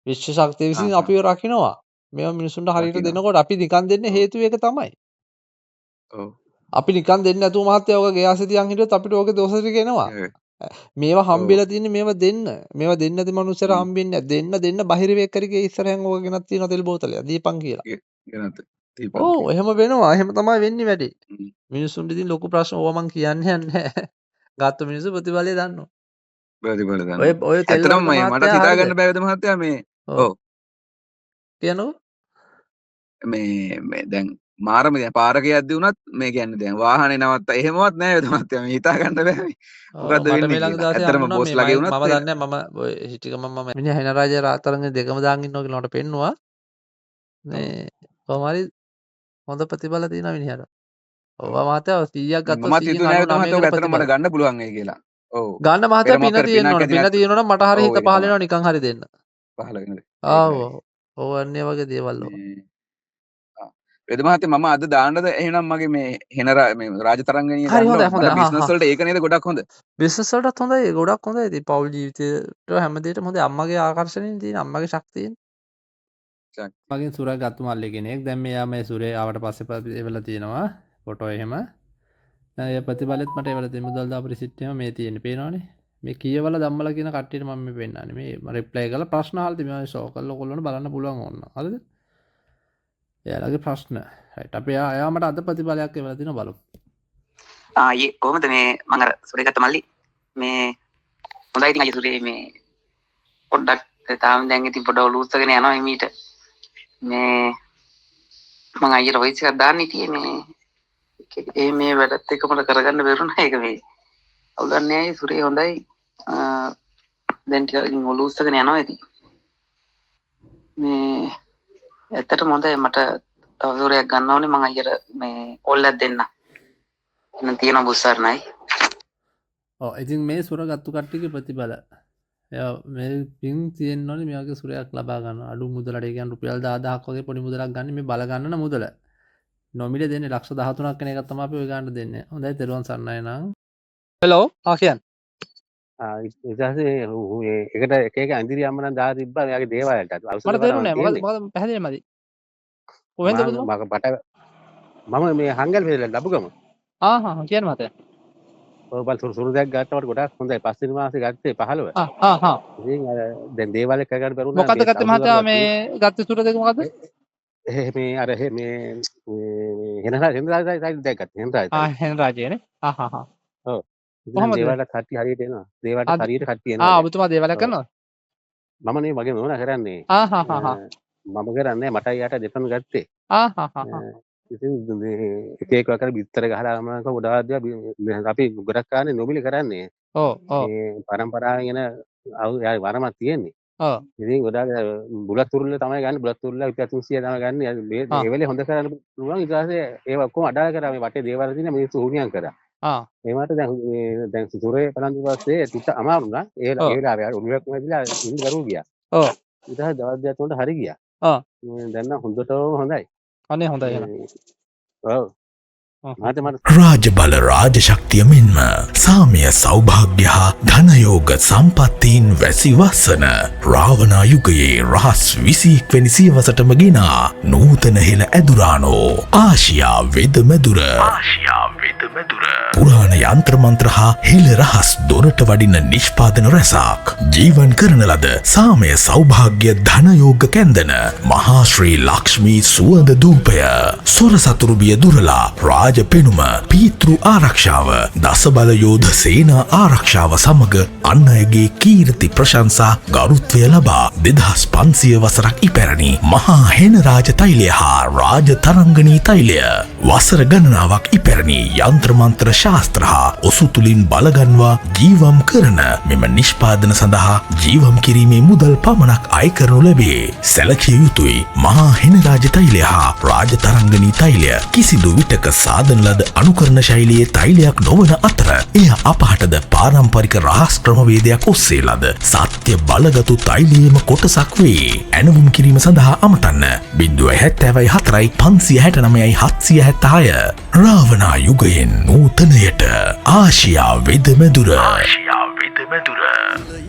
Speaker 5: විශ්ව ශක්තිය
Speaker 4: ආ
Speaker 5: විසින්
Speaker 4: හා
Speaker 5: අපිව රකින්නවා. මේවා මිනිසුන්ට හරියට
Speaker 4: රකින්නවා.
Speaker 5: දෙනකොට අපි නිකන් දෙන්න
Speaker 4: ඔව්
Speaker 5: හේතුව ඒක තමයි.
Speaker 4: ඔව්
Speaker 5: අපි නිකන් දෙන්නේ නැතුව මහත්තයා ඔක ගෙයාසේ තියන් හිටියොත් අපිට ඕකේ දෝෂ ටික එනවා.
Speaker 4: ඒ
Speaker 5: මේවා
Speaker 4: ඔව්
Speaker 5: හම්බෙලා තියෙන්නේ මේවා දෙන්න. මේවා දෙන්න නැති මනුස්සයර
Speaker 4: හ්ම්
Speaker 5: හම්බෙන්නේ නැහැ. දෙන්න දෙන්න බහිරවෙක් කරගේ ඉස්සරහෙන් ඕක ගෙනත් තියෙනවා තෙල් බෝතලයක් දීපන් කියලා.
Speaker 4: ගෙනත් දීපන්
Speaker 5: ඔව්
Speaker 4: කියලා.
Speaker 5: එහෙම වෙනවා. එහෙම තමයි වෙන්නේ වැඩේ.
Speaker 4: හ්ම්.
Speaker 5: මිනිස්සුන්ට ඉතින් ලොකු ප්‍රශ්න ඕවා මං කියන්න යන්නේ නැහැ. ගත්ත මිනිස්සු ප්‍රතිඵලය දන්නවා.
Speaker 4: ප්‍රතිඵල
Speaker 5: ඔය
Speaker 4: දන්නවා.
Speaker 5: ඔය තෙල්
Speaker 4: ඇත්තටම
Speaker 5: වර්ග
Speaker 4: මේ මටත්
Speaker 5: මහත්තයා
Speaker 4: හිතා
Speaker 5: හරිද?
Speaker 4: ගන්න බෑ වේද මහත්තයා මේ
Speaker 5: ඔව්
Speaker 4: ඔව්
Speaker 5: කියනකො.
Speaker 4: මේ මේ දැන් මාරම දැන් පාරක යද්දි වුණත් මේ කියන්නේ දැන් වාහනේ නවත්තා එහෙමවත් නෑ වේද මහත්තයා මේ හිතා ගන්න බෑ මේ
Speaker 5: ඔව්
Speaker 4: මොකද්ද
Speaker 5: මට
Speaker 4: වෙන්නේ
Speaker 5: මේ ළඟ
Speaker 4: කියලා.
Speaker 5: දවසේ
Speaker 4: ඇත්තටම
Speaker 5: හම්බුණා මේ
Speaker 4: බොස්ලාගේ
Speaker 5: මම
Speaker 4: වුණත්
Speaker 5: මම
Speaker 4: ඒ
Speaker 5: දන්නේ නැහැ මම ඔය හිටි ගමන් මම මිනිහා හෙන රාජ රාතරංග දෙකම දාන් ඉන්නවා කියලා මට පෙන්නුවා.
Speaker 4: ඔව්
Speaker 5: මේ කොහොම හරි හොඳ ප්‍රතිඵල තියෙනවා මිනිහට.
Speaker 4: ඔව්
Speaker 5: ඔවා මහත්තයා 100ක්
Speaker 4: මේ
Speaker 5: ගත්තොත්
Speaker 4: මමත් හිතුවේ නෑ වේද මහත්තයා ඔක
Speaker 5: 199කට
Speaker 4: ඇත්තටම
Speaker 5: ප්‍රතිඵල.
Speaker 4: මට ගන්න පුළුවන් වෙයි කියලා. ඔව්
Speaker 5: ගන්න
Speaker 4: පෙර
Speaker 5: මහත්තයා
Speaker 4: මොකක්
Speaker 5: පින
Speaker 4: හරි
Speaker 5: තියෙන්න
Speaker 4: පිනක්
Speaker 5: ඕන.
Speaker 4: ඇති
Speaker 5: පින
Speaker 4: නැත්නම්
Speaker 5: තියෙනවා නම් මට හරි
Speaker 4: ඔව්
Speaker 5: හිත
Speaker 4: ඒක
Speaker 5: පහල
Speaker 4: තමයි
Speaker 5: වෙනවා නිකන් හරි දෙන්න.
Speaker 4: පහල වෙනද
Speaker 5: ආව්
Speaker 4: ඒකයි.
Speaker 5: ඔව්. ඔව් අන්න ඒ වගේ දේවල් ඔවා.
Speaker 4: මේ ආ වේද මහත්තයා මම අද දාන්නද එහෙනම් මගේ මේ හෙන මේ රාජතරංගණිය
Speaker 5: හරි
Speaker 4: දාන්න
Speaker 5: හොඳයි
Speaker 4: ඕන.
Speaker 5: හොඳයි.
Speaker 4: මට
Speaker 5: හා
Speaker 4: බිස්නස්
Speaker 5: හා.
Speaker 4: වලට ඒක නේද ගොඩක් හොඳ.
Speaker 5: බිස්නස් වලටත් හොඳයි. ගොඩක් හොඳයි. ඉතින් පෞල් ජීවිතේට හැම දෙයකටම හොඳයි. අම්මගේ ආකර්ෂණයෙන් තියෙන අම්මගේ ශක්තියෙන්.
Speaker 4: ශක්තිය.
Speaker 1: මගෙන් සුරක් ගත්තු මල්ලි කෙනෙක්. දැන් මෙයා මේ සුරේ ආවට පස්සේ එවලා තියෙනවා ෆොටෝ එහෙම. දැන් ඒ ප්‍රතිඵලෙත් මට එවලා තියෙන මුදල් දාපු රිසිට් එහෙම මේ තියෙන්නේ. පේනවනේ. මේ කියවලා ධම්මලා කියන කට්ටියට මම මේ පෙන්නන්නේ. මේ මම රිප්ලයි කරලා ප්‍රශ්න අහලා තිබෙනවා. මේ ෂෝ කරලා ඔයගොල්ලන්ට බලන්න පුළුවන් ඕන. හරිද? එයාලගේ ප්‍රශ්න. රයිට්. අපි එයා මට අද ප්‍රතිඵලයක් එවලා තිනවා බලමු.
Speaker 6: ආ ඊයේ කොහොමද මේ මං අර සුරේ ගත්ත මල්ලි මේ හොඳයි ඉතින් අයියේ සුරේ මේ පොඩ්ඩක් තාම දැන් ඉතින් පොඩ ඔලුව උස්සගෙන යනවා හිමීට මේ මං අයියට වොයිස් එකක් දාන්න හිටියේ මේ ඒ මේ වැඩත් එක්ක මට කරගන්න බැරුණා ඒක මේ අවුලක් නෑ අයියේ සුරේ හොඳයි දැන් ටිකක් ඉතින් ඔලුව උස්සගෙන යනවා ඉතින් මේ ඇත්තටම හොඳයි මට තව සුරයක් ගන්න ඕනේ මං අයියට මේ කෝල් එකක් දෙන්න එහෙනම් තියෙනවා බුස්සාරණයි.
Speaker 1: ඔව් ඉතින් මේ සුර ගත්තු කට්ටියගේ ප්‍රතිඵල. එයා මේ පින් තියෙන්න ඕනේ මේ වගේ සුරයක් ලබා ගන්න. අඩු මුදලට ඒ කියන්නේ රුපියල් 10000ක් වගේ පොඩි මුදලක් ගන්න මේ බල ගන්නන මුදල. නොමිලේ දෙන්නේ ලක්ෂ 13ක් වෙන එකක් තමයි අපි ඔය ගන්න දෙන්නේ. හොඳයි තෙරුවන් සරණයි නම්.
Speaker 5: හෙලෝ ආ කියන්න.
Speaker 7: ආ ඊට පස්සේ ඒ එකට එක එක ඇඳිරි අම්ම නම් දාලා තිබ්බා එයාගේ දේවාලයට. ඖෂධ
Speaker 5: මට
Speaker 7: වරම
Speaker 5: තේරුණේ නැහැ. මොකද
Speaker 7: තියෙන්නේ.
Speaker 5: මොකද පැහැදිලි මදි. කොහෙන්ද
Speaker 7: මම
Speaker 5: ඔබතුමා?
Speaker 7: මම පට මම මේ හංගල් පෙරලා ලබුගම.
Speaker 5: ආ හා හා කියන්න මහත්තයා.
Speaker 7: ඔව් බල සුරු සුරු දෙයක් ගත්තවට ගොඩක් හොඳයි. පස්වෙනි මාසේ ගත්තේ 15.
Speaker 5: ආ ආ හා.
Speaker 7: ඉතින් අර දැන් දේවාලේ කරගන්න බැරුණා
Speaker 5: මොකද්ද
Speaker 7: මේ
Speaker 5: ගත්තේ
Speaker 7: ඖෂධ
Speaker 5: මහත්තයා
Speaker 7: වර්ගයක්
Speaker 5: මේ
Speaker 7: තියෙන්නේ.
Speaker 5: ගත්තේ සුර දෙක මොකද්ද?
Speaker 7: මේ අර මේ මේ හෙනරා හෙනරා සයිඩ් දෙයක් ගත්තේ. හෙනරා
Speaker 5: ආ
Speaker 7: සයිඩ්.
Speaker 5: හෙන රාජයනේ. ආ හා හා.
Speaker 7: ඔව්. ඉතින්
Speaker 5: කොහමද?
Speaker 7: දේවාලට කට්ටිය හරියට එනවා. දේවාලට
Speaker 5: අද
Speaker 7: හරියට කට්ටිය එනවා
Speaker 5: ආ
Speaker 7: දැන්.
Speaker 5: ඔබතුමා දේවාලයක්
Speaker 7: ඔව්.
Speaker 5: කරනවද?
Speaker 7: මම නේ මගේ නෝනා කරන්නේ.
Speaker 5: ආ හා හා හා.
Speaker 7: මම කරන්නේ මටයි යාට දෙපන් ගත්තේ.
Speaker 5: ආ හා හා හා.
Speaker 7: ඉතින් මේ එක එක වකර බිත්තර ගහලා අමනක ගොඩාක් දේවල් අපි ගොඩක් කාලේ නොමිලේ කරන්නේ.
Speaker 5: ඔව් ඔව්.
Speaker 7: මේ පරම්පරාවෙන් එන යාගේ වරමක් තියෙන්නේ.
Speaker 5: ඔව්.
Speaker 7: ඉතින් ගොඩාක් බුලත් තුරුල්ල තමයි ගන්න. බුලත් තුරුල්ල රුපියල් 300 තමයි ගන්න. මේ ඒ වෙලේ හොඳ කරන්න පුළුවන්. ඊට පස්සේ ඒව ඔක්කොම අඩාල කරා. මේ වටේ දේවල් තියෙන මිනිස්සු හුනියම් කරා. ඒ වුණාට දැන් මේ දැන් සුරේ පලන්දු පස්සේ ටික අමාරු වුණා. ඒ ඒ වෙලාවේ අර ඔළුවක් වැදිලා ඉන්න බැරුව ගියා.
Speaker 5: ඔව්.
Speaker 7: ඊට පස්සේ දවස් දෙකක් තුනට හරි ගියා. දැන් නම් හොඳටම හොඳයි.
Speaker 5: අනේ හොඳයි එහෙනම්.
Speaker 7: ඔව්.
Speaker 8: රාජබල රාජශක්තිය මෙන්ම සාමය සෞභාග්‍ය හා ධනයෝග සම්පත්තීන් වැසි වස්සන රාවණා යුගයේ රහස් 21 වැනි සියවසටම ගෙනා නූතන හෙළ ඇදුරානෝ ආසියා වෙදමැදුර. පුරාණ යන්ත්‍ර මන්ත්‍ර හා හෙළ රහස් දොරට වඩින නිෂ්පාදන රැසක් ජීවන් කරන ලද සාමය සෞභාග්‍ය ධනයෝග කැන්දන මහා ශ්‍රී ලක්ෂ්මී සුවඳ දූපය සොර සතුරු බිය දුරලා රාජ පෙනුම පීතෘ ආරක්ෂාව දසබල යෝධ සේනා ආරක්ෂාව සමග අන් අයගේ කීර්ති ප්‍රශංසා ගරුත්වය ලබා 2500 වසරක් ඉපැරණි මහා හෙන රාජ තෛලය හා රාජ තරංගනී තෛලය වසර ගණනාවක් ඉපැරණි යන්ත්‍ර මන්ත්‍ර ශාස්ත්‍ර හා ඔසු තුලින් බලගන්වා ජීවම් කරන මෙම නිෂ්පාදන සඳහා ජීවම් කිරීමේ මුදල් පමණක් අය කරනු ලැබේ. සැලකිය යුතුයි මහා හෙන රාජ තෛලය හා රාජ තරංගනී තෛලය කිසිදු විටක සාදන ලද අනුකරණ ශෛලියේ තෛලයක් නොවන අතර එය අපහටද පාරම්පරික රහස් ක්‍රමවේදයක් ඔස්සේ ලද සත්‍ය බලගතු තෛලයේම කොටසක් වේ. ඇනවුම් කිරීම සඳහා අමතන්න 074 569 776. රාවණා යුගයෙන් නූතනයට ආසියා වෙදමැදුර. ආසියා වෙදමැදුර.